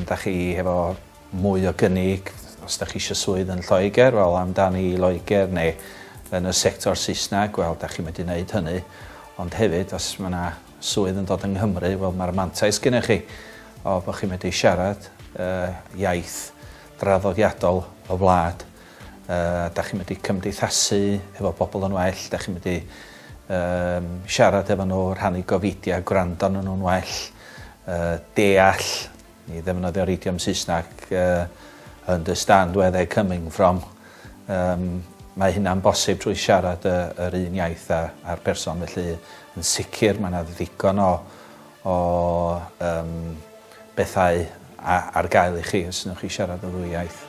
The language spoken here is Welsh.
da chi hefo mwy o gynnig, os da chi eisiau swydd yn Lloegr, wel amdani i Loegr neu yn y sector Saesneg, wel da chi'n medru wneud hynny. Ond hefyd, os mae yna swydd yn dod yng Nghymru, wel mae'r mantais gennych chi o bod chi'n medru siarad uh, iaith draddodiadol y wlad. Uh, da chi'n medru cymdeithasu efo bobl yn well, da chi'n medru um, siarad efo nhw, rhannu gofidiau, gwrando arnyn nhw'n well, uh, deall, i ddefnyddio'r idiom Saesneg, uh, understand where they're coming from. Um, mae hynna'n bosib trwy siarad y, yr un iaith a'r person, felly yn sicr mae yna ddigon o, o um, bethau ar gael i chi os wnewch chi siarad y ddwy iaith.